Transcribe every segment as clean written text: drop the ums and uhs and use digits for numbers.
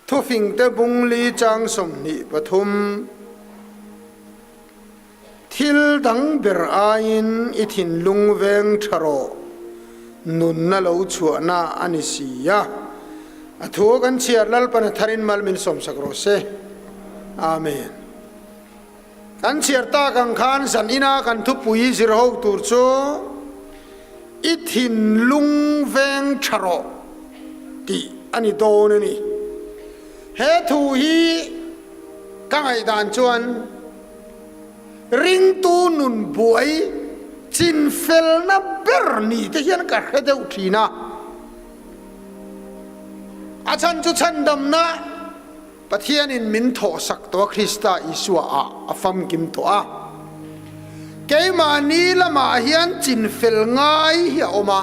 Thufingte bung li chang 23. Thil dang ber aiin i thinlung veng tha rawh, nunna lo chhuahna a ni si a. A thu kan chhiar Lalpan a tharin mal min sawmsak rawh se. Amen. Kan chhiar tak ang khan zan ina kan thupui zir ho tur chu i thinlung veng tha rawh tih a ni dawn a ni. He thu hi ka ngaihdan chuan ringtu nun buai chinfelna ber ni te hian ka hre deuh thin a. A chhan chu chhandamna Pathianin min thawhsak tawh a, Krista Isua ah a famkim tawh a. Keimahni lamah hian chinfel ngai hi a awm a,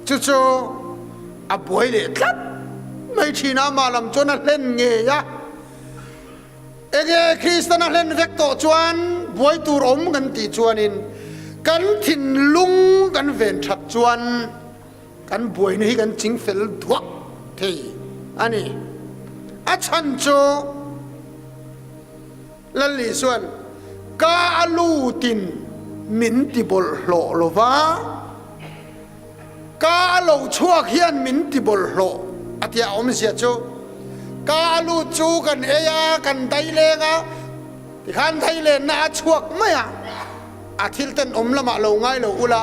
chu chu a buai leh tlat mai thin a, amah lam chuan a hlen ngei a. Enge Kristan a hlen vek tawh chuan buai tur awm kan tih chuanin kan thinlung kan ven that chuan Kan buaina hi kan chingfel duak thei a ni. A chhan chu Lal Isua'n ka a lutin min ti bawlhhlawh lo va, ka a lo chhuak hian min ti bawlhhlawh a tia awmzia chu ka a lut chu kan ei a, kan daileng a, tikhan dailenna a chhuak mai a. A thil tenawm lamah lo ngai lo ula,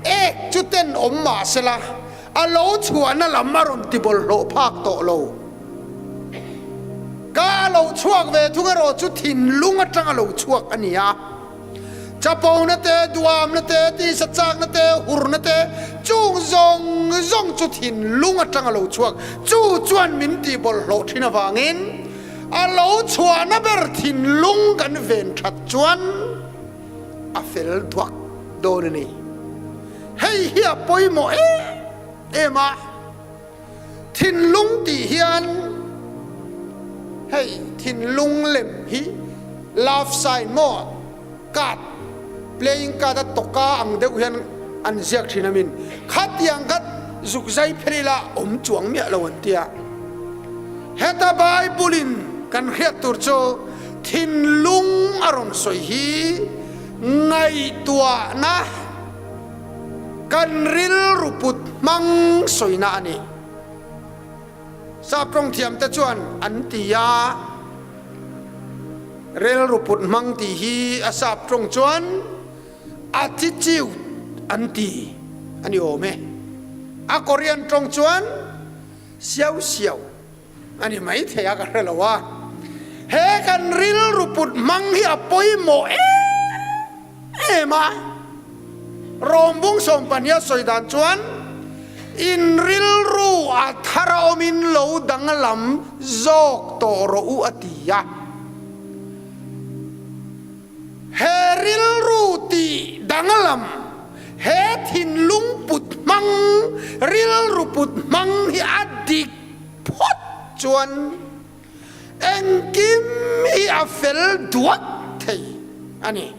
ek chu tenawm mah sela, a lo chhuahna lam a rawn ti bawlhhlawh phak tawh lo. Ka a lo chhuak ve thung erawh chu thinlung atanga lo chhuak a ni a. Chapona te, duamna te, tisa chakna te, hurna te, chung zawng zawng chu thinlung atanga lo chhuak. Chu chuan min ti bawlhhlawh thin avangin a lo chhuahna ber thinlung kan ven that chuan, a fel duak dawn a ni. Hei hi a pawimawh em em a, thinlung tih hian hei thinlung lem hi love sign maw card playing card a tawka ang deuh hian an ziak thin a min khatiang kha zuk zai pher ila awm chuang miah lo an tia. Heta Bible in kan hriat tur chu Thinlung a rawn sawi hi ngaihtuahna kan rilru put hmang sawina a ni. Sap tawng thiamte chuan an ti a, rilru put hmang tih hi a sap tawng chuan attitude an ti a ni awm e. A Korean tawng chuan siau siau. A ni mai thei a ka hre lo a, he kan rilru put hmang hi a pawimawh em em a, Rawmbung sawmpahnih a sawi dan chuan in rilru a thar a awmin lo danglam zawk tawh rawh u a ti a. He rilru tih danglam, he thinlung put hmang, rilru put hmang hi a dik phawt chuan engkim hi a fel duat thei a ni.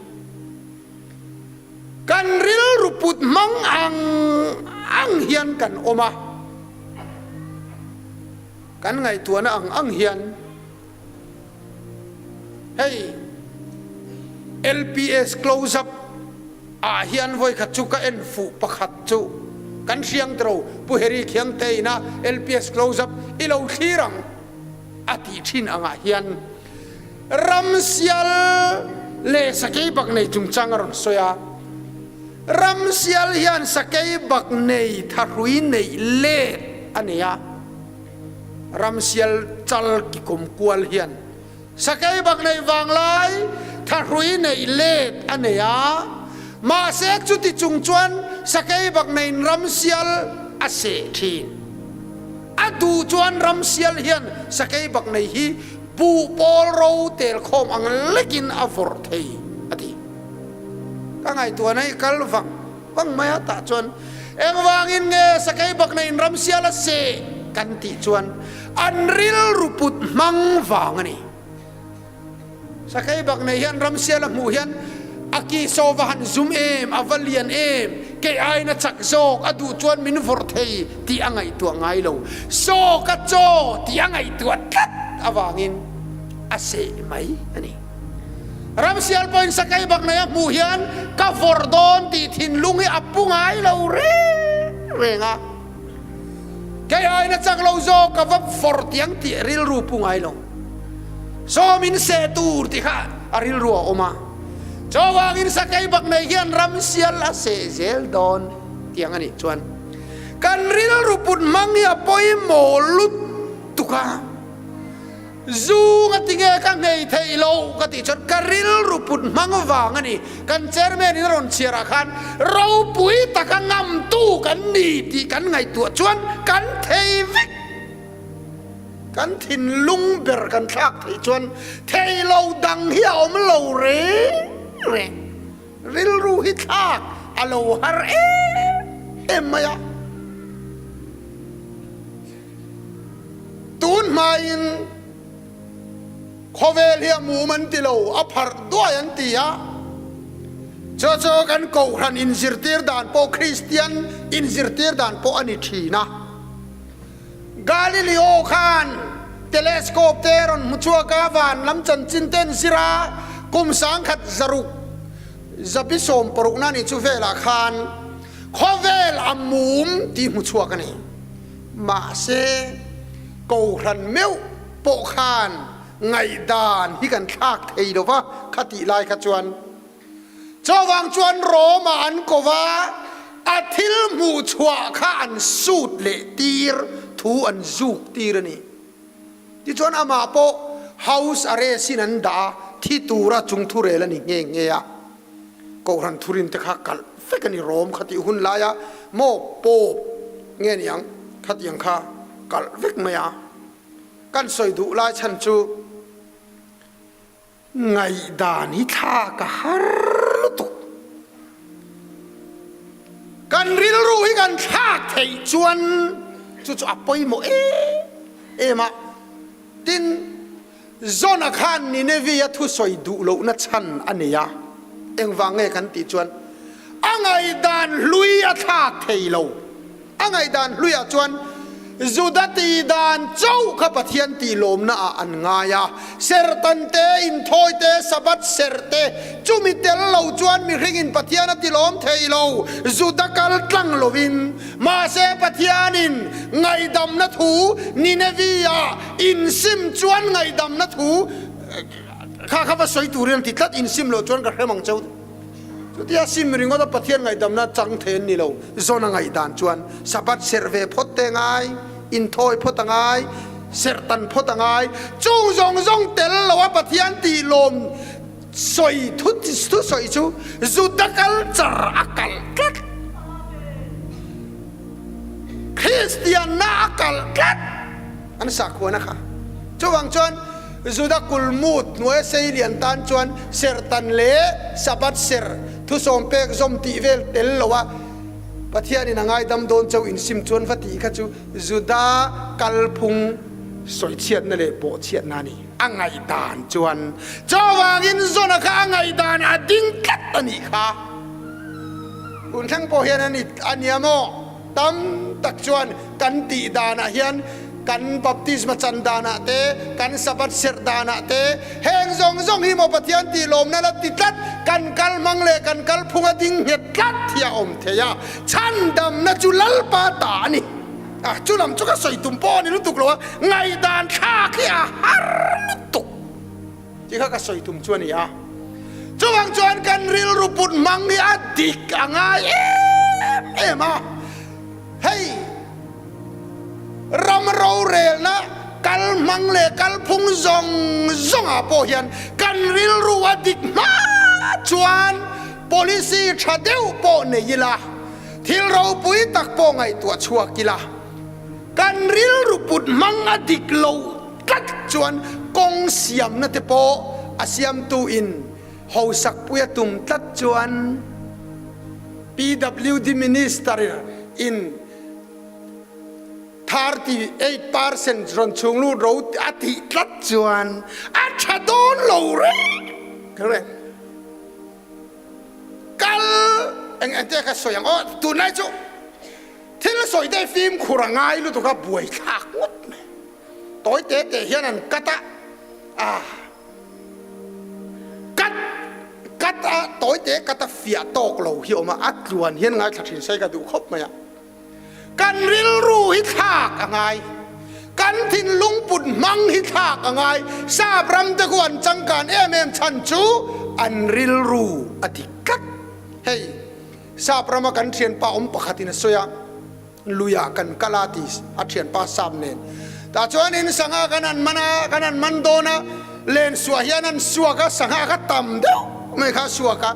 Kan rilru put hmang ang ang hian kan awm a, kan ngaihtuahna ang ang hian hei LPS close up ah hian vawikhat chu ka en fuh pakhat chu kan hriang tiro Pu Harry Khiangte ina LPS close up i lo thlir ang a tih thin angah hian Ramsial leh sakei bak nei chungchang a rawn sawi a, Ramsial hian sakei bak nei thahrui neih let a nei a. Ramsial chal ki kum kual hian sakei bak neih vanglai thahrui neih let a nei a, mahse chuti chung chuan sakei bak neiin ramsial a seh thin. A duh chuan ramsial hian sakei bak nei hi buh pawl ro tel khawm ang lekin a vawrh thei a ti. Ka ngaihtuahna hi kal vang vang mai a, tah chuan engvangin nge sakei bak neiin ramsial a seh kan tih chuan an rilru put hmang vang a ni. Sakei bak nei hian ramsial a hmuh hian a ki saw va han zum em, a va lian em, Kei aiin a chak zawk, a duh chuan min vawrh thei tih a ngaihtuah ngai lo. Saw ka chaw tih a ngaihtuah tlat avangin a seh mai a ni. Ramsial pawhin sakei bak nei a hmuh hian ka vawrh dawn tih thinlung hi a pu ngai lo reng reng a. Kei aiin a chak lo zawk, ka va vawrh tiang tih rilru pu ngai lo. Saw min seh tur tih kha a rilru a awm a. Chuvangin sakei bak nei hian ramsial a seh zel dawn tiang a nih chuan kan rilru put hmang hi a pawimawh lutuk a. Zu nga tinge ka nghei theih loh ka tih chuan ka rilru put hmang vang a ni. Kan chairman in a rawn chhiar ah khan ropui taka ngamtu kan ni tih kan ngaihtuah chuan kan thei vek. Kan thinlung ber kan thlak theih chuan thei lo dang hi a awm lo reng reng. Rilru hi thlak a lo har em em mai a. Tun hmain khawvel hi a mum an ti lo, a pharh duai an ti a. Chu chu kan kohhran inzirtir dan pawh Kristian inzirtir dan pawh a ni thin a. Galileo khan telescope te rawn hmu chhuak a, van lam chanchin te an zir a, kum 1060 na nih chu velah khan khawvel a mum tih hmu chhuak a ni. Mahse, Kohhran meuh pawh khan ngaihdan hi kan thlak thei lo va, khatih lai kha chuan Chuvang chuan Rome-ah an ko va, a thil hmuh chhuah kha an sut leh tir thu an zuk tir a ni. Tichuan amah pawh house arrest-in an dah a, thi tura chung thurel a ni nghe nghe a. Kohhran thurin te kha kalh vek a ni Rome kha tih hun laia maw Pope nge niang khatiang kha kalh vek mai a. Kan sawi duh lai chhan chu. Ngaihdan hi thlak a har lutuk. Kan rilru hi kan thlak theih chuan chu chu a pawimawh em em a. Tin, Jona khan Nineveh-a thusawi duh lohna chhan a nei a. Engvang nge kan tih chuan a ngaihdan hlui a thlak thei lo. A ngaihdan hluiah chuan Juda tihdan chauh kha Pathian tihlawmna ah an ngai a, serhtan te, inthawi te, Sabbath serh te, chumi tel lo chuan mihringin Pathian a tilawm thei lo, Juda kal tlang lovin. Mahse Pathianin ngaihdamna thu Nineveh-ah insim chuan ngaihdamna thu kha kha va sawi turin an ti tlat, insim loh chuan ka hrem ang cheu. Chutia sim ringawt a Pathian ngaihdamna chang thei an ni lo. Zawn a ngaihdan chuan Sabbath serh ve phawt te ngai, inthawi phawt a ngai, serh tan phawt a ngai. Chung zawng zawng tel lo a Pathian tih lawm sawi thu sawi chu Juda culture a kalh tlat. Kristianna a kalh tlat an sakhuana kha. Chuvang chuan Juda kulmut hnuaia seilian tan chuan serhtan leh Sabbath serh thusawm pek zawm tih vel tel lo a, Pathianin a ngaidam dawn chauh insim chuan va tih kha chu Juda kalphung sawichhiatna leh bawhchhiatna a ni. A ngaihdan chuan chuvangin Jona kha a ngaihdan a ding tlat a nih kha. Tun thleng pawh hian a ni a nia maw? Tam tak chuan kan tih danah hian kan baptisma chan danah te, kan Sabbath serh danah te, heng zawng zawng hi maw Pathian tih lawmna la ti tlat, kan kal hmang leh kan kal phung a ding nghet tlat hi a awm thei a, chhandamna chu Lalpa ta a ni. A, chu lam chu ka sawi tum pawh a ni lutuk lo a, ngaihdan thlak hi a har lutuk. Tih kha ka sawi tum chu a ni a. Chuvang chuan kan rilru put hmang hi a dik a ngai em em a. Hei ram rorelna kal hmang leh kalphung zawng zawngah pawh hian kan rilru a dik hma chuan policy tha deuh pawh nei ila, thil ropui tak pawh ngaihtuah chhuak ila, kan rilru put hmang a dik lo Tlat chuan kawng siamna te pawh a siamtu in hosakpui a tum tlat chuan PWD Minister in 38% rawn chhung lut ro a tih tlat chuan a tha dawn lo reng reng. Kal. Eng engte ka sawi ang aw, tunlai chu thil sawi te fimkhur a ngai lutuk a, buaithlak ngawt mai. Tawi te te hian an cut a, ah cut cut a tawi te cut a fiah tawk lo hi a awm a, a tluan hian ngaithla thin se ka duh khawp mai a. Kan rilru hi thlak a ngai. Kan thinlung put hmang hi thlak a ngai. Sap ram te khu an changkan em em chhan chu an rilru a dik tlat. Hei sap rama kan thianpa awm pakhatin a sawi a, luiah kan kal a ti a thianpa sap nen. Tah chuanin sangha kan han man a, kan han man dawn a, len suah hian an suak a, sangha kha tam deuh mai kha a suak a,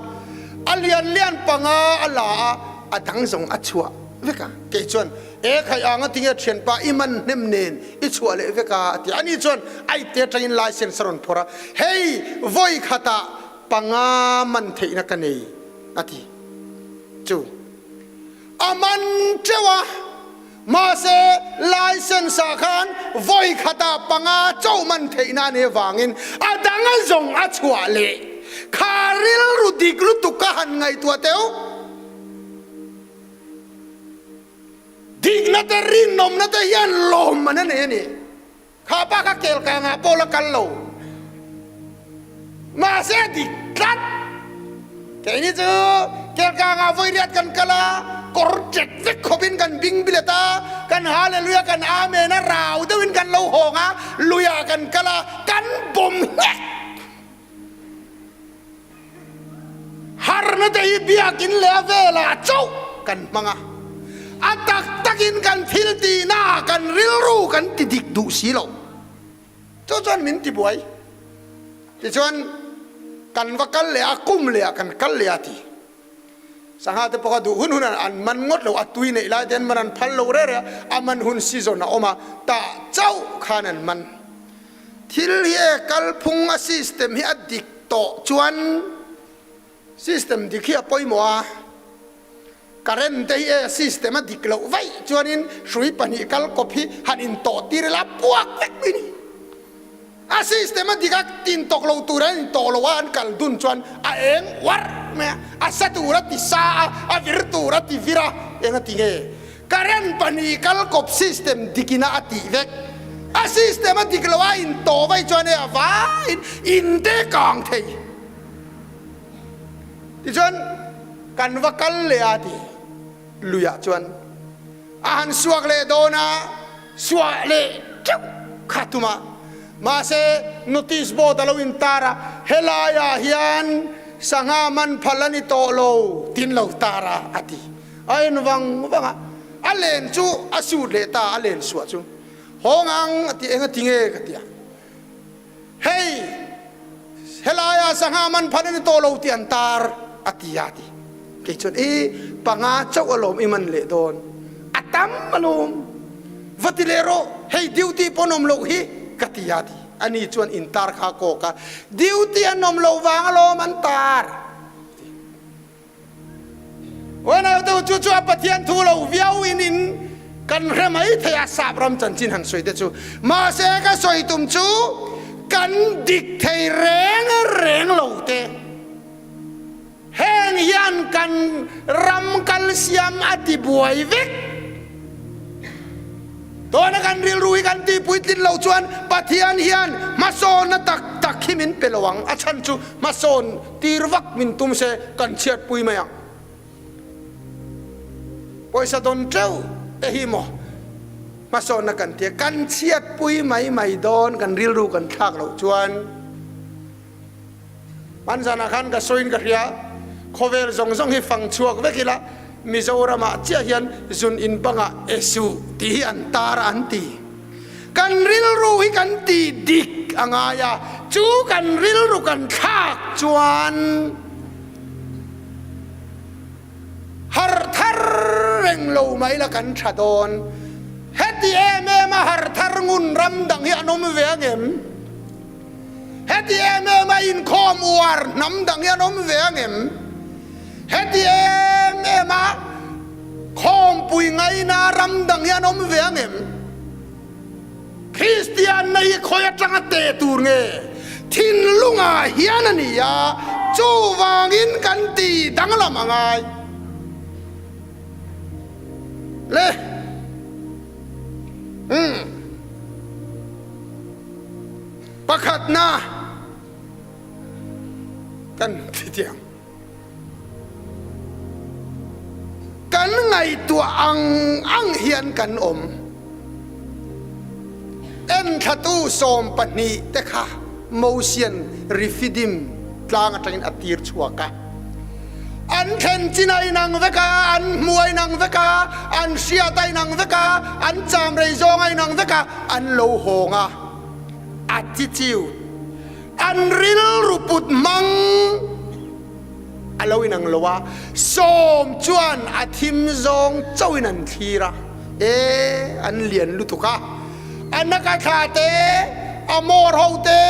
a lian lian panga a la a, A dang zawng a chhuah vek a, kei chuan, E khai anga tinge thianpa i man hnem nen i chhuah leh vek a? a ti a. Ani chuan a ipte atangin license a rawn phawrh a, Hei vawi khatah panga man theihna ka nei a ti. Chu a man teuh a, mahse license ah khan vawi khatah panga chauh man theihna a nih avangin a dang a zawng a chhuah leh kha rilru dik lutuk ka han ngaihtuah teuh. Dikna te rinawmna te hian lawmman a nei a ni. Kha pa kha kel kangah pawh la kal lo. Mahse a dik tlat. Keini chu kel kangah vawi riat kan kal a, kawr ṭek vek khawpin kan bing bilet a, kan Hallelujah kan Amen a, rau deuhin kan lo hawng a, luiah kan kal a, kan bawm nghek. Harna te hi biakin leh a velah chauh kan hmang a, a tak takin kan thil tihnaah kan rilru kan ti dik duh si lo. Chu chuan min ti buai. Tichuan kan va kal leh a, kum leh ah kan kal leh a ti. Sangha te pawh kha duh hun hun an man ngawt lo, a tui neih lai te an man an phal lo reh reh a, a man hun season a awm a, tah chauh khan an man. Thil hi e kalphung a system hi a dik tawh chuan system dik hi a pawimawh a, current te hi e system a dik loh vaih chuanin hrui pahnih kal kawp hi han intawh tir ila puak vek mai ni. A system a dik a tintawk lo tur an intawh lo a an kal dun chuan a eng uarh mai a, a sa tur a ti sa a, a vir tur a ti vir a, eng a ti nge? Current pahnih kal kawp system dikina a tih vek. A system a dik lo a intawh vaih chuan e a vaiin in te kang thei. Tichuan kan va kal leh a ti luiah chuan a han suak leh dawn a, suah leh teuh kha tum a. Mahse notice board a lo intar a, helaiah hian sangha man phal a ni tawh lo tin lo tar a a ti. A en vang vang a, a len chu a sut leh ta, a len suah chu hawng ang a ti, eng a ti nge ka ti a, hei helaiah sangha man phan a ni tawh lo tih an tar a ti a ti. Kei chuan i panga chauh alawm i man leh dawn, a tam alawm, va ti leh rawh, hei duty pawh an awm loh hi ka ti a ti. Ani chuan intar kha a kawk a, duty an awm loh vang alawm an tar. Uanau chu chu a Pathian thu lo viau in in kan hre mai thei a, sap ram chanchin han sawi te chu. Mahse ka sawi tum chu kan dik thei reng reng lo te. Heng hian kan ram kalsiam a ti buai vek. Tuna kan rilru hi kan tihpuitlin loh chuan Pathian hian hmasawnna tak tak hi min pe lo ang. A chhan chu hmasawn tir vak min tum se kan chhiatpui mai ang. Pawisa dawn teuh te hi maw hmasawnna kan tia kan chhiatpui mai mai dawn kan rilru kan thlak loh chuan. Hmanzanah khan ka sawiin ka hria, khawvel zawng zawng hi fang chhuak vek ila, Mizoramah chiah hian zun in bangah e suh tih hi an tar a an ti. Kan rilru hi kan ti dik a ngai a, chu kan rilru kan thlak chuan harh thar reng lo mai la kan tha dawn. Heti em em a harh thar ngun ram dang hi an awm ve angem? Heti em em a inkhawm uar hnam dang hi an awm ve ang em? Heti em em a khawmpui ngaina ram dang hi an awm ve ang em? Kristianna hi khawi atanga teh tur nge? Thinlungah hian a ni a, chuvangin kan ti danglam a ngai. Le. Umm. Pakhatna kan ti tiang. Kan ngaihtuah ang ang hian kan awm. Enthlatu 12 te kha Mosian Refidim tlang atangin a tir chhuak a. An thlen chin a inang vek a, an hmu a inang vek a, an hriat a inang vek a, an cham rei zawng a inang vek a, an lo hawng a. Attitude, an rilru put hmang a lo inang lo a, sawm chuan a thim zawng chauhin an thlir a, e an lian lutuk a, a naka thla te, a mawr ho te,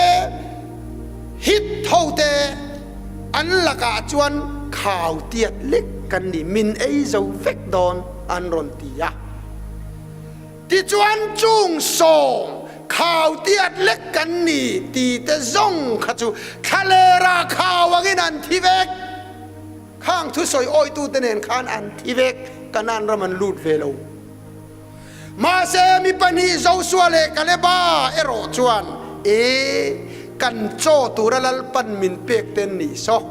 hit ho te an lakah chuan khau tiat lek kan ni, min ei zo vek dawn an rawn ti a. Tichuan chung sawm khau tiat lek kan ni ti te zawng kha chu thlalera khau angin an thi vek. Khang thusawi awitute nen khan an thi vek, Kanaan ram an lut ve lo. Mahse mi pahnih Josua leh Kaleba erawh chuan, E, kan chaw tura Lalpan min pek te an nih saw.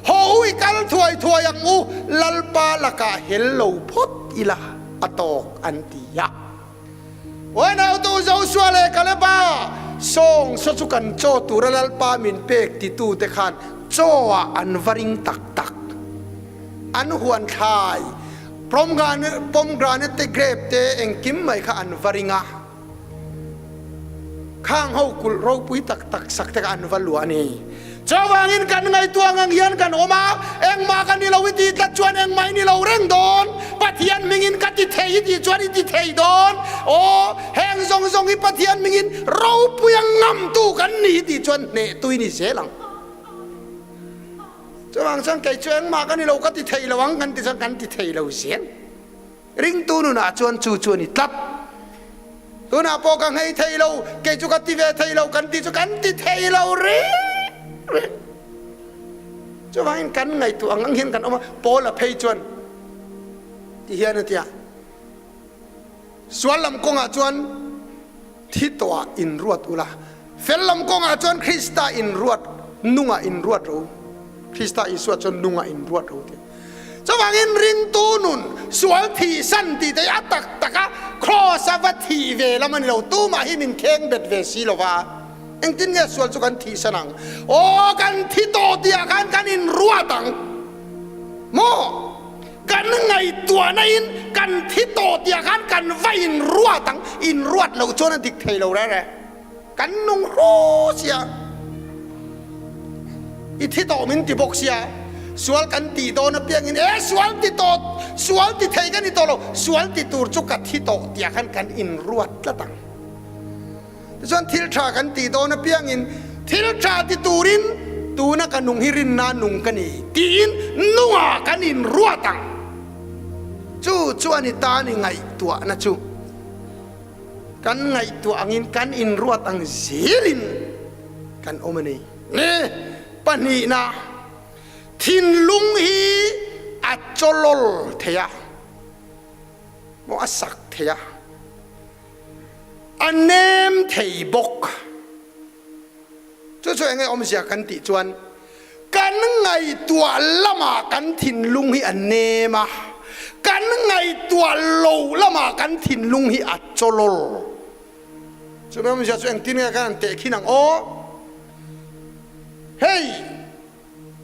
Haw u i kal thuai thuai ang u, Lalpa lakah hel lo phawt ila. A tawk an ti a. Uanautu Joshua leh Kaleba sawng saw chu kan chaw tura Lalpa min pek titute khan chaw ah an va ring tak tak. An huan thlai, pomegranate te grape te engkim mai kha an va ring a. Khang ho kulh ropui tak tak sak te kha an va luah a ni. Chuvangin kan ngaihtuah ang ang hian kan awm a, engmah ka ni lo i tih tlat chuan engmah i ni lo reng dawn. Pathian hmingin ka ti thei i tih chuan i ti thei dawn. Aw, heng zawng zawng hi Pathian hmingin ropui a ngamtu kan ni i tih chuan hnehtu i ni zel ang. Chuvang chuan kei chu engmah ka ni lo ka ti thei lo ang kan ti chuan kan ti thei lo zel. Ringtu nunah chuan chu chu a ni tlat. Tunah pawh ka nghei thei lo, kei chu ka ti ve thei lo, kan ti chu kan ti thei lo reng reng. Chuvangin kan ngaihtuah ang ang hian kan awm a, Paula phei chuan ti hian a ti a, Sual lam kawngah chuan thi tawhah inruat ula, fel lam kawngah chuan Krista inruat, nungah inruat ro, Krista Isua chuan nungah inruat ro ti. Chuvangin ringtu nun sual thihsan tih te hi a tak tak a Kraws a va thih ve lam a ni lo, tumah hi min kheng bet ve si lo va, engtin nge sual chu kan thihsan ang? Aw kan thi tawh tihah khan kan inruat ang maw? Kan ngaihtuahna in kan thi tawh tihah khan kan va inruat ang, inruat loh chuan a dik thei lo reng reng. Kan nung hru sia, i thi tawh min ti bawk sia, sual kan tih dawn apiangin e sual ti tawh, sual ti thei ka ni tawh lo, sual ti tur chu ka thi tawh tiah khan kan inruat tlat ang. Tichuan thil tha kan tih dawn apiangin thil tha ti turin tuna ka nung hi rinna nung ka ni tiin nungah kan inruat ang. Chu chuan i tan i ngaihtuahna chu. Kan ngaihtuah angin kan inruat ang zelin kan awm a ni. Ni pahnihna, thinlung hi a chawlawl thei a, maw a sak thei a, a nem thei bawk. Chu chu enge awmzia kan tih chuan kan ngaihtuah lamah kan thinlung hi a nem a, kan ngaihtuah lo lamah kan thinlung hi a chawlawl. Chumi awmzia chu engtin nge kan han tehkhin ang aw? Hei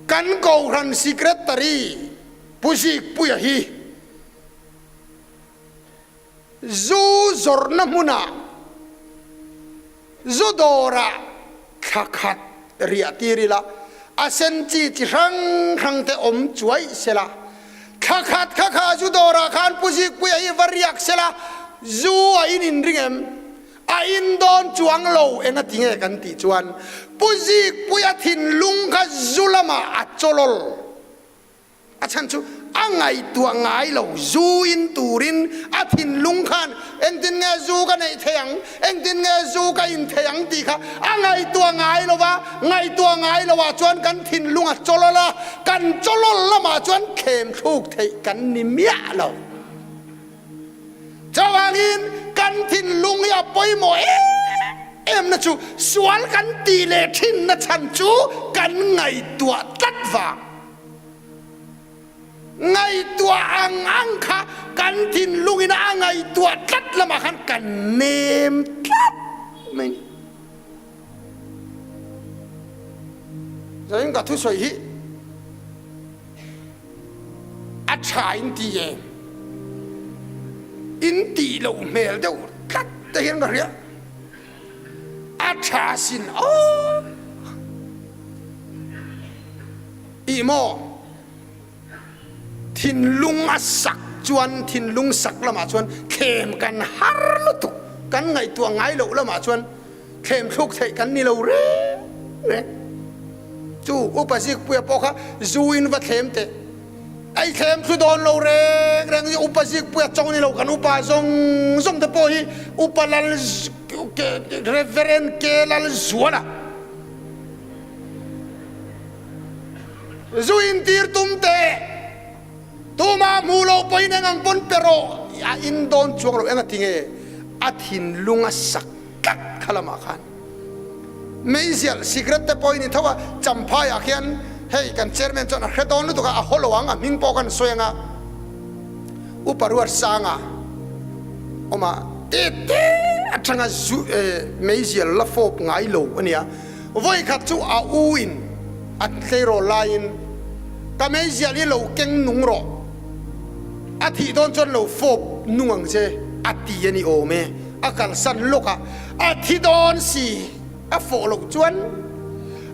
kan Kohhran Secretary Pu Zikpuia hi Zu zawrhna hmunah zu dawrah thla khat riah tir ila, a sen chi chi hrang hrang te awm chuaih sela, thla khat kha kha zu dawrah khan Pu Zikpuia hi va riak sela, zu a in inring em? A in dawn chuang lo eng a ti nge kan tih chuan Pu Zikpuia thinlung kha zu lamah a chawlawl. A chhan chu a ngaihtuah ngai lo, zu in turin a thinlung khan engtin nge zu ka neih thei ang, engtin nge zu ka in thei ang tih kha a ngaihtuah ngai lo va, ngaihtuah ngai lo ah chuan kan thinlung a chawlawl a, kan chawlawl lamah chuan thlem thluk theih kan ni miah lo. Chuvangin kan thinlung hi a pawimawh em em na chu sual kan tih leh thinna chhan chu kan ngaihtuah tlat vang. Ngaihtuah ang ang kha kan thinlungin a ngaihtuah tlat lamah khan kan nem tlat mai a ni. Zain ka thusawi hi a tha in ti em? In tih loh hmel deuh tlat te hian ka hria. A tha sin aw. Ih maw? Thinlung a sak chuan thinlung sak lamah chuan thlem kan har lutuk. Kan ngaihtuah ngai loh lamah chuan thlem thluk theih kan ni lo reng reng. Chu Upa Zikpuia pawh kha zu in va thlem teh. Ei thlem thlu dawn lo reng reng hi Upa Zikpuia chawng ni lo kan upa zawng zawng te pawh hi Upa Lal Reverend K Lalzuala Zu intir tum teh. Tumah hmuh loh pawhin eng ang pawn pe rawh. A in dawn chuang lo eng a ti nge? A thinlung a sak tlat kha lamah khan. Meizial, cigarette te pawhin i tho a, Champhaiah khian hei kan chairman chuan a hre dawn lutuk a, a haw lo ang, a hming pawh kan sawi ang a, Upa Ruatsanga awm a, tete atanga zu meizial la fawp ngai lo a nia. Vawikhat chu a u in a tleirawl laiin, Ka meizial hi lo keng nung rawh, a thih dawn chuan lo fawp nung ang che, a ti a ni awm e. A kalsan lawk a, a thi dawn si, a fawh loh chuan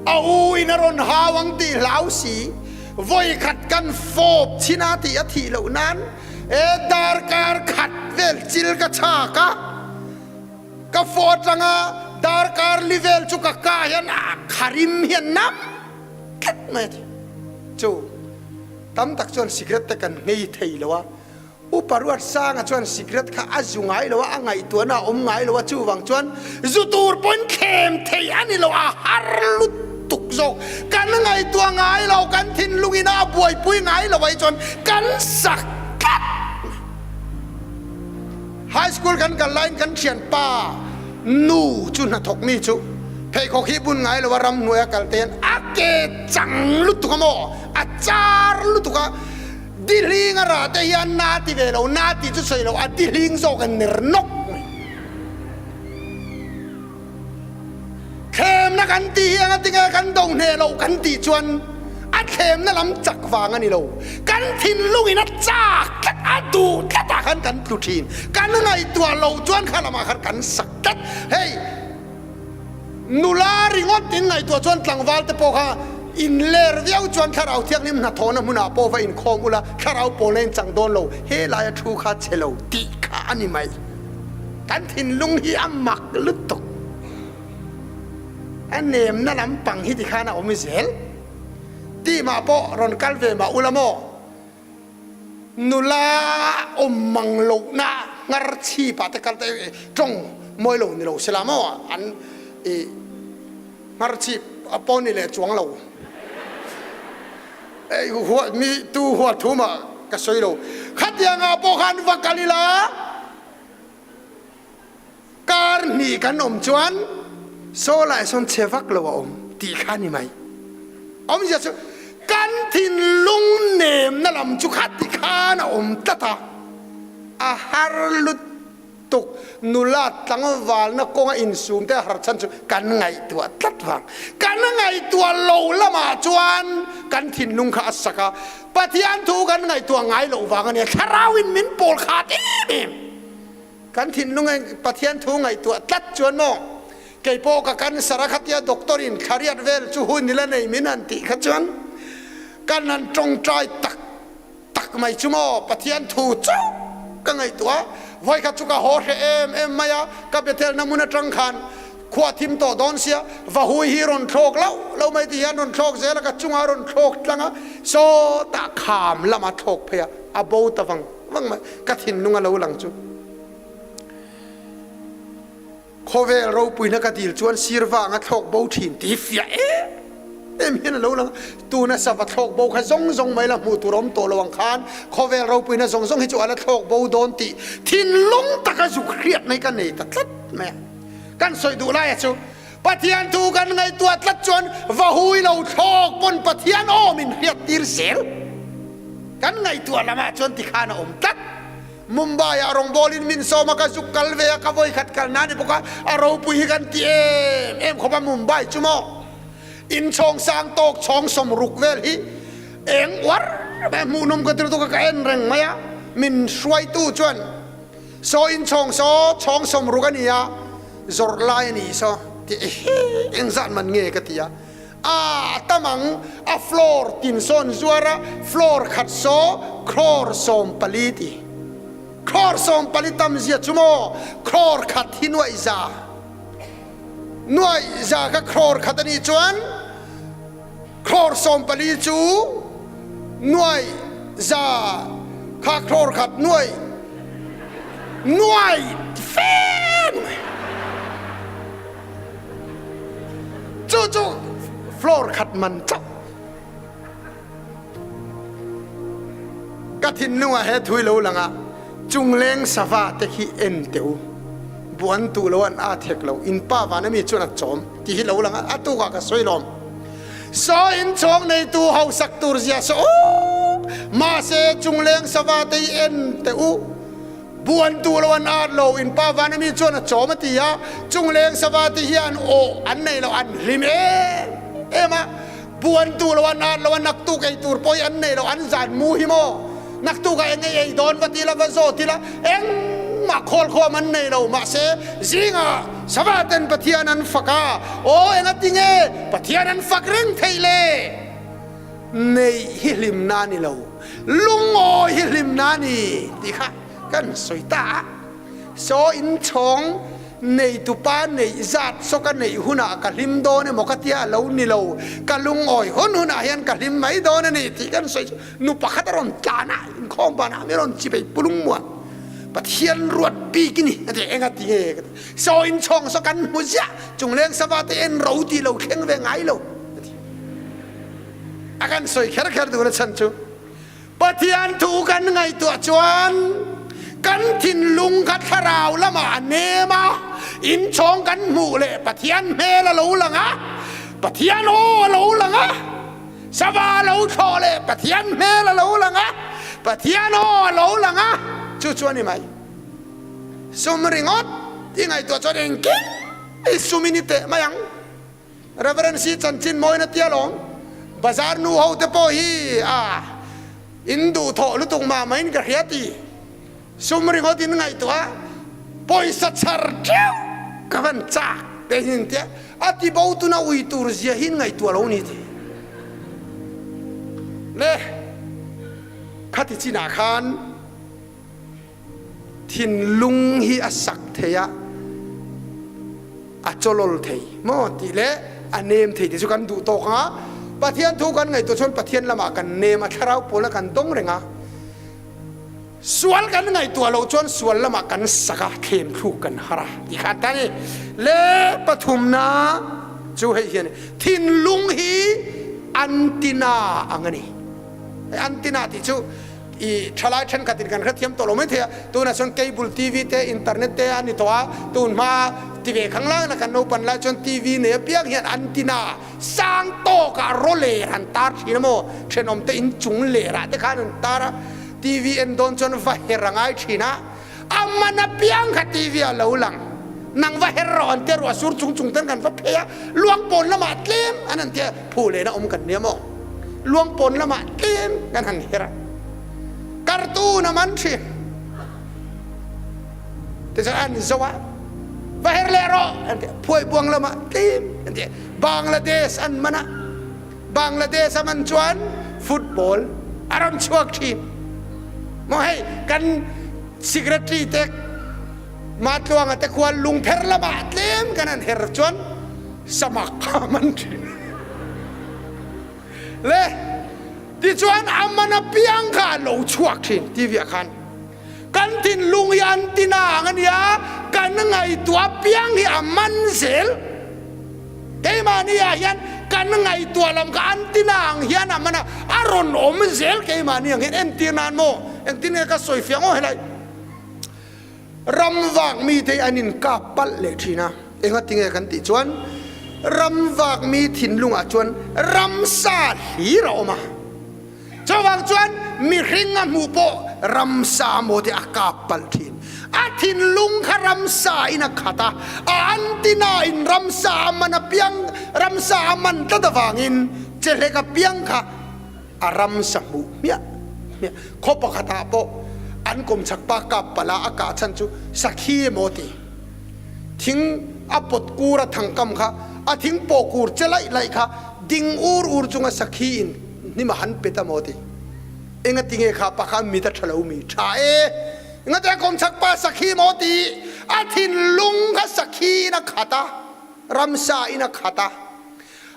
a u in a rawn hau ang tih hlau si, vawikhat kan fawp chhin a tih a thih loh nan e darkar khat vel chil ka chhak a. Ka fawh atanga darkar li vel chu ka ka hian a kharim hian nam tlat mai a ti. Chu tam tak chuan cigarette te kan nghei thei lo a, Upa Ruatsanga chuan cigarette kha a zu ngai lo a, a ngaihtuahna a awm ngai lo a, chuvang chuan zu tur pawhin thlem thei a ni lo, a har lutuk zawk. Kan ngaihtuah ngai lo, kan thinlungin a buaipui ngai lo ai chuan kan sak tlat mai. High school kan kal laiin kan thianpa nu chu hnathawk mi chu pheikhawk hi bun ngai lo a ramhnuai a kal te hian a ke chang lutuk a maw a char lutuk a dihling a rah te hian na ti ve lo na ti chu sawi lo a dihling zawk a ner nawk mai. Thlemna kan tih hi anga tinge kan do hneh loh kan tih chuan a thlemna lam chak vang a ni lo. Kan thinlungin a chak tlat, a duh tlatah khan kan tlu thin. Kan ngaihtuah loh chuan kha lamah khan kan sak tlat. Hei nula ringawt in ngaihtuah chuan tlangval te pawh kha inler viau chuan thlarau thianghlim hnathawhna hmunah pawh va inkhawm ula thlarau pawlna in chang dawn lo. He laia thu kha che lo tih kha a ni mai. Kan thinlung hi a mak lutuk. A nemna lampang hi tikhan a awm zel. Team-ah pawh rawn kal ve mah ula maw? Nula awm mang lohna nghar chhipah te kal te tawng mawi lo ni lo sela maw? An i nghar chhip pawh ni leh chuang lo. Ei huat mi tu huat thu mah ka sawi lo. Khatiangah pawh khan va kal ila. Kar hnih kan awm chuan saw lai sawn chhe vak lo a awm tih kha a ni mai. Awmzia chu kan thinlung nemna lam chu kha ti khan a awm tlat a, a har lutuk nula tlangvalna kawnga insum te a har chhan chu kan ngaihtuah tlat vang. Kan ngaihtuah lo lamah chuan kan thinlung kha a sak a, Pathian thu kan ngaihtuah ngai loh vang a nia, thlarauin min pawl khat em em. Kan thinlung Pathian thu ngaihtuah tlat chuan maw, kei pawh ka cancer a khatia doctor in thlariat vel chu hun ila nei min han tih kha chuan kan han tawngtai tak tak mai chu maw, Pathian thu chauh ka ngaihtuah a, vawikhat chu ka haw hreh em em mai a, ka Bethel na hmun atang khan khua thim tawh dawn sia, vahui hi rawn thlawk loh lo mai ti hian rawn thlawk zel a, ka chungah rawn thlawk tlang a, sawtah kham lama thlawk phei a, a bo ta vang vang mai, ka thinlung a lo lang chu. Khawvel ropuina ka dil chuan sir vang a thlawk bo thin ti hi fiah em. em hian a lo lang a, tuna sava thlawk bo kha zawng zawng mai la hmuh tur a awm tawh lo ang khan khawvel ropuina zawng zawng hi chu a la thlawk bo dawn tih thinlung taka zuk hriatna hi ka nei ta tlat mai a. Kan sawi duh laia chu Pathian thu kan ngaihtuah tlat chuan va hui lo thlawk pawn Pathian awm in hriat tir zel. Kan ngaihtuah lamah chuan tikhan a awm tlat. Mumbai ah rawngbawlin min sawm a, ka zuk kal ve a, ka vawikhat kal na ni bawk a, a ropui hi kan ti em em khawp a Mumbai chu maw inchhawng sang tawk chhawng sawmruk vel hi eng uar mai a hmuhnawm ka ti lutuk a, ka en reng mai a, min hruaitu chuan saw inchhawng saw chhawng sawmruk a ni a, zawrh lai a ni saw ti engzat man nge ka ti a. A tam ang, a floor tin sawn zuar a, floor khat saw crore 14 ti. Crore 14 tam zia chu maw, crore khat hi nuaih za. Nuaih za kha crore khat a nih chuan crore 14 chu nuaih za kha crore khat nuaih nuaih fe mai. Chu chu floor khat man chauh. Ka thinlungah he thui lo lang a, chungleng sava te khi en teh u. Buan tuh lo an at hek lo, in pa van ami chuan a chawm ti hi lo lang a, a tukah ka sawi lawm. Saw in chawng neitu hausak tur zia saw u, mahse chungleng sava te hi en teh u. Buan duh lo an at lo, in pa van ami chuan a chawm a ti a, chungleng sava te hian aw an nei lo, an hlim em em a, buan duh lo an at lo a, naktuk ei tur pawh hi an nei lo, an zan mu hi maw, naktuk ah eng ei ei dawn va ti la, va zawt ila, engmah khawl khawm an nei lo, mahse zingah sava ten Pathian an fak a, aw engati nge Pathian an fak reng theih le? Neih hi hlimna a ni lo, lungawi hi hlimna a ni tih kha kan sawi ta a. Saw inchhawng neitupa neih zat saw ka neih hunah ka hlim dawn emaw ka tia a lo ni lo, ka lungawi hun hunah hian ka hlim mai dawn a ni tih kan sawi chu nu pakhat a rawn tlan a, inkhawm banah mi rawn chipei pulung muan Pathian ruat bik i ni a ti, eng a ti nge ka ti. Saw inchhawng saw kan hmu ziah, chungleng sava te en ro tih lo thleng ve ngai lo a ti. A kan sawi kher kher duhna chhan chu Pathian thu kan ngaihtuah chuan kan thinlung kha thlarau lamah a nem a, inchhawng kan hmuh leh Pathian hmel a lo lang a, Pathian aw a lo lang a, sava a lo thlawh leh Pathian hmel a lo lang a, Pathian aw a lo lang a, chu chu a ni mai. Sum ringawt i ngaihtuah chuan engkim i sumin i teh mai ang. Reverend si chanchin mawina tia lawm bazar nu ho te pawh hi a in duh thawh lutuk mah mah in ka hria ti sum ringawt in ngaihtuah a pawisa chhar teuh ka van chak te hin tia a ti bo tuna ui tur zia hi in ngaihtuah lo ni ti le khati chinah khan Thinlung hi a sak thei a, a chawlawl thei maw tih leh a nem thei tih chu kan duh tawk ang a. Pathian thu kan ngaihtuah chuan Pathian lamah kan nem a, thlarau pawla kan dawng reng a. Sual kan ngaihtuah loh chuan sual lamah kan sak a, thlem thluk kan har a tih kha an ta a ni. Le pathumna chu hei hian thinlung hi antina ang a ni. Hei antina tih chu I thalai thenkhatin kan hrethiam tawh lo mai thei a, tunah chuan cable TV te, internet te a ni tawh a, tun hma ti ve khang lang na kan naupan lai chuan TV nei apiang hian antenna sang tawkah raw ler han tar thin a maw, thenawm te inchung lerah te khan an tar a, TV en dawn chuan va her a ngai thin a, a man apiang kha TV ah lo lang, nang va her rawh an tia ruah sur chung chung ten kan va phei a, luangpawn lamah tlem an han tia phu lehna awm kan nia maw. Luangpawn lamah tlem kan han her a, cartoon a man thin. Tichuan an zo a, va her leh rawh an ti a, phuaibuang lamah tlem an ti a, Bangladesh an man a, Bangladesh a man chuan football a rawn chhuak thin. Maw hei kan secretary te Matluanga te khuan lungpher lamah tlem kan han her chuan samak kha a man thin. Le tichuan a man apiang kha a lo chhuak thin TV ah khan. Kan thinlung hi an ti na ang a nia, kan ngaihtuah apiang hi a man zel. Keimahni ah hian kan. Kan ngaihtuah lam kha an tina ang hian a man a, a rawn awm zel keimahni ang hian entir nan maw? Engtin nge ka sawi fiah ngawh helai? Ram vak mite hi an inkap palh leh thin a, engati nge kan tih chuan ram vak mi thinlungah chuan ramsa hlir a awm a, chuvang chuan mihring a hmuh pawh ramsa maw te a kap palh thin. A thinlung kha ramsa in a khat a, a antina in ramsa a man apiang, ramsa a man tlat avangin chehlek apiang kha a ramsa hmuh hmiah hmiah. Khaw pakhatah pawh an kawmchhak pa kap palh a, a kah chhan chu sakhi emaw ti. Thing a pawt kur a thangkam kha, a thing pawh kur che laih laih kha ding ur ur chunga sakhi in hnim a han pet emaw ti. Engati nge kha pa kha mit a tha lo mi? Tha e! Engati a kawmchhak pa sakhi emaw ti? A thinlung kha sakhi in a khat a, ramsa in a khat a.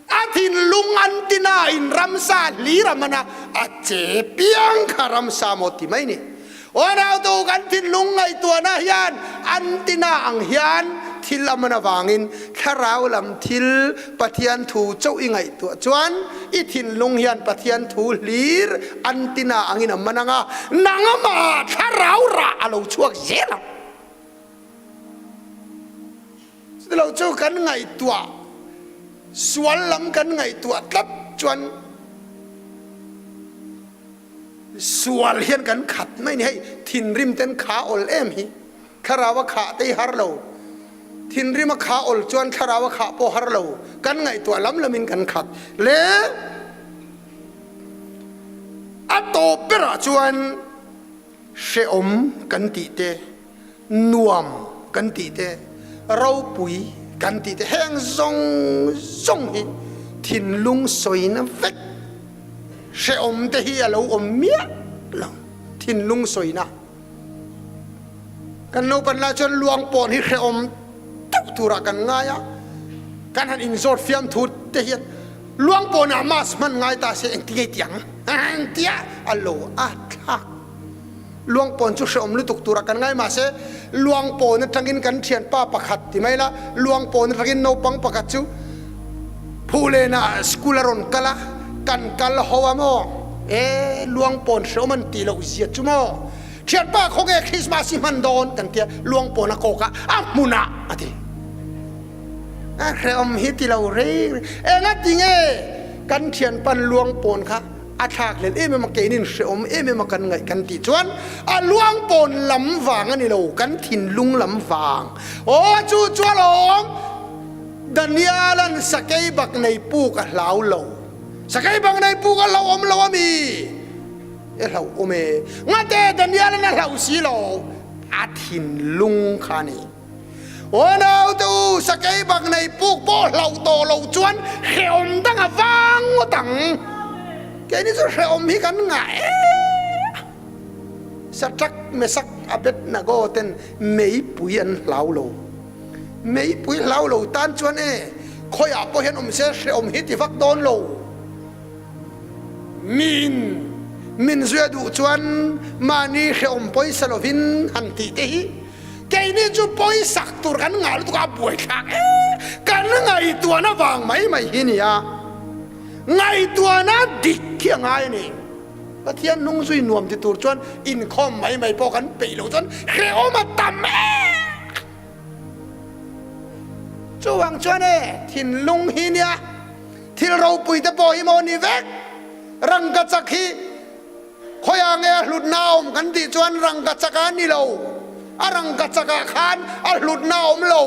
A thinlung an ti nain ramsa hlir a man a, a che piang kha ramsa maw ti mai ni. Aw nautu kan thinlung ngaihtuahna hian an ti na ang hian thil a man avangin thlarau lam thil Pathian thu chauh i ngaihtuah chuan i thinlung hian Pathian thu hlir an ti na angin a man ang a, nangmah thlarau rah a lo chhuak zel ang. Chutilo chu kan ngaihtuah, sual lam kan ngaihtuah tlat chuan sual hian kan khat mai ni. Hei thinrim ten kha awl em hi, thlarau a khah te hi har lo, thinrim a kha awl chuan thlarau a khah pawh har lo, kan ngaihtuah lam lamin kan khat le. A tawp berah chuan hrehawm kan tih te, nuam kan tih te, ropui kan tih te, heng zawng zawng hi thinlung sawina vek hrehawm te hi a lo awm miah lo, thinlung sawina. Kan naupan lai chuan luang pawn hi hrehawm deuh turah kan ngai a, kan han inzawt fiamthu te hian luang pawnah mask hman ngai ta se engti nge tiang engtia a lo a thlak. Luangpawn chu hrehawm lutuk turah kan ngai mahse Luangpawn atangin kan thianpa pakhat ti mai la, Luangpawn atangin naupang pakhat chu Phulenah school a rawn kal a, kan kal ho a maw? E, Luangpawn hrehawm an tih loh zia chu maw? Thianpa khawnge Christmas hi hman dawn kan tia, Luangpawn a kawk a, a hmunah a ti. A hrehawm hi ti lo reng reng. Engati nge kan thianpan Luangpawn kha A thlak hlel em em a, keinin hrehawm em em a kan ngaih kan tih chuan a luang pawn lam vang a ni lo, kan thinlung lam vang. Aw chu chu alawm, Daniela'n sakei bak nei puk a hlau lo. Sakei bak nei puk a hlauhawm lo a mi? E hlauhawm e. Ngate Daniela'n a hlauh si lo, a thinlung kha a ni. Aw naute u, sakei bak nei puk pawh hlauh tawh loh chuan hrehawm dang a vang ngawt ang. Keini chu hrehawm hi kan ngah e. Saṭak Mesak Abednego ten meipui an hlau lo. Meipui hlau lo tan chuan e, khawiah pawh hian awm se hrehawm hi ti vak dawn lo. Miin min zuia duh chuan mahni hrehawm pawisa lovin han tih te hi Keini chu pawisak tur kan ngah lutuk a, a buaithlak e. Kan ngaihtuahna vang mai mai hi nia. Ngaihtuahna dik hi a ngai a ni. Pathian hnung zui nuam ti tur chuan inkhawm mai mai pawh kan peih loh chuan hrehawm a tam e. Chuvang chuan e, thinlung hi nia, thil ropui te pawh hi maw ni vek, rangkachak hi, Khawiah nge a hlutna a awm kan tih chuan rangkachak a ni lo. A rangkachak ah khan a hlutna a awm lo.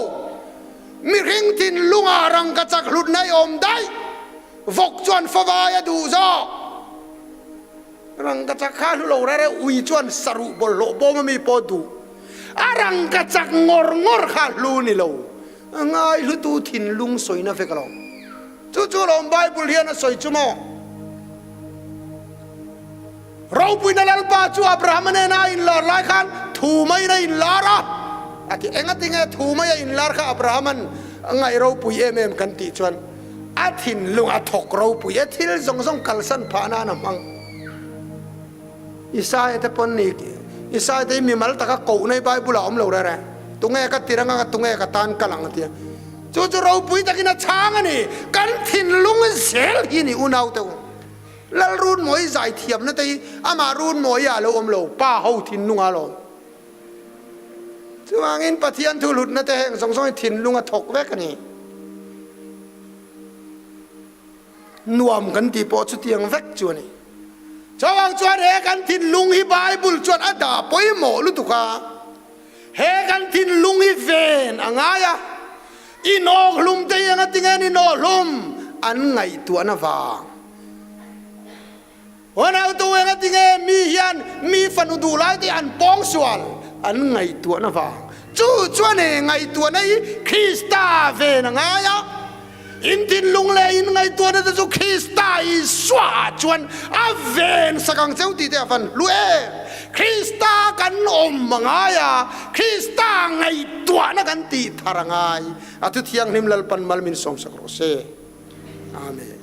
Mihring thinlungah rangkachak hlutna i awm daih. Vawk chuan favai a duh zawk. Rangkachak kha a hlu lo rere, ui chuan saruh bawlhhlawh bawm ami pawh a duh. A rangkachak ngawr ngawr kha a hlu ni lo. A ngaihlutu thinlung sawina vek alawm. Chu chu alawm Bible hian a sawi chu maw? Ropuina Lalpa chu Abrahama nena a inlar lai khan thu maiin a inlar a. A ti, engati nge thu mai a inlar kha Abrahama'n a ngaih ropui em em kan tih chuan a thinlung a thawk ropui e, thil zawng zawng kalsan phah nan a hmang. Isaia te pawn ni, Isaia te hi mimal taka kohna hi Bible ah a awm lo rere. Tunge ka tir anga tunge ka tan kal ang a ti a. Chu chu ropui takin a chhang a ni. Kan thinlung zel hi ni unau te u. Lal Runmawi zaithiamna te hi amah Runmawi ah a lo awm lo, pa ho thinlung ah a lo awm. Chuvangin Pathian thu hlutna te heng zawng zawng hi thinlung a thawk vek a ni. Nuam kan tih pawh chutiang vek chu a ni. Chuvang chuan he kan thinlung hi Bible chuan a dah pawimawh lutuk a. He kan thinlung hi ven a ngai a, inawkhlum te hi engatinge an inawkhlum? An ngaihtuahna vang. Huanautu engatinge mi hian mi fanu duh lai te an pawng sual? An ngaihtuahna vang. Chu chuan he ngaihtuahna hi Krista ven a ngai a. In thinlung leh in ngaihtuahna te chu Krista Isua ah chuan a ven sak ang cheu tih te a van hlu em. Krista kan awm a ngai a, Krista ngaihtuahna kan tih thar a ngai. A thu thianghlim Lalpan mal min sawmsak rawh se. Amen.